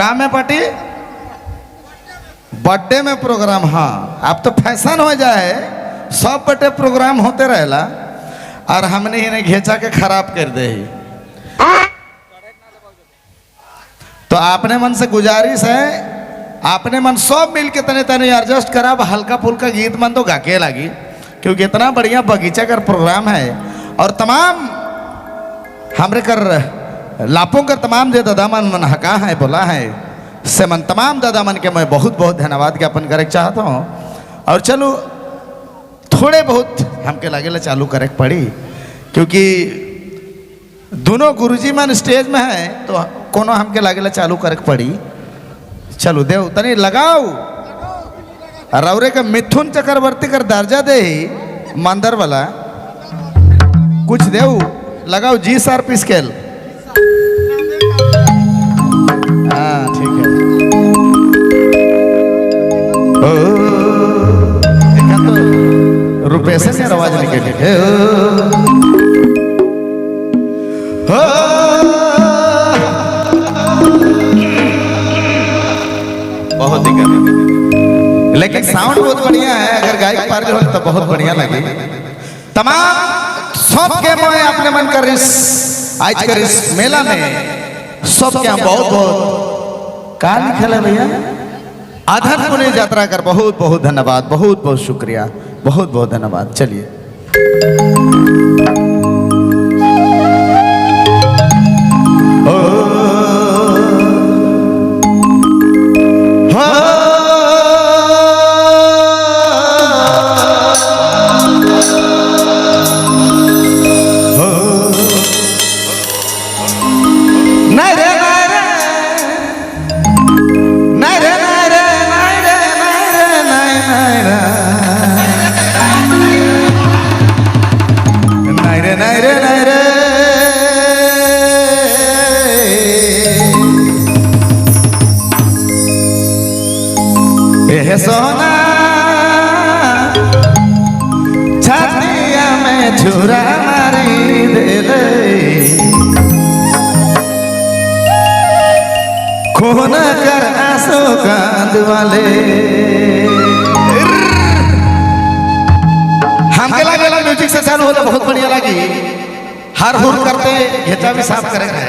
काम है party birthday में प्रोग्राम। हाँ अब तो फैशन हो जाए, सब बटे प्रोग्राम होते रहेला और हमने ही घेचा के खराब कर दे। तो आपने मन से गुजारिश है, आपने मन सब मिल के तने तने एडजस्ट करा, हल्का फुल्का गीत मन तो गाके लगी, क्योंकि इतना बढ़िया बगीचा का प्रोग्राम है। और तमाम हमरे कर लापों कर तमाम जो दादा मन मन हका है बोला है से मन तमाम दादा मन के मैं बहुत बहुत धन्यवाद ज्ञापन करे चाहता हूँ। और चलो थोड़े बहुत हमके लगेला चालू करे पड़ी, क्योंकि दोनों गुरुजी मन स्टेज में है तो कोनो हमके लगेला चालू करे पड़ी। चलो देव तनी लगाओ रौरे के मिथुन चक्रवर्ती कर दर्जा दे मंदर वाला कुछ देव लगाओ जी सर स्केल। हाँ ठीक है। ओ तो रुपये से मेरा आवाज निकली। बहुत दिक्कत, लेकिन साउंड बहुत बढ़िया है। अगर गायक पार हो तो बहुत बढ़िया लगी। तमाम सबके मैं अपने मन कर इस आज कर इस मेला में सबके हम बहुत बहुत का लिखल है भैया आधन पुण्य यात्रा कर बहुत बहुत धन्यवाद, बहुत बहुत शुक्रिया, बहुत बहुत धन्यवाद। चलिए सोना छातिया में छुरा मारी देले, खून कर आंसू कांद वाले। हमके लागेला म्यूजिक से चालू होता बहुत बढ़िया लगी। हर हुर करते घेचा भी साफ करेंगे।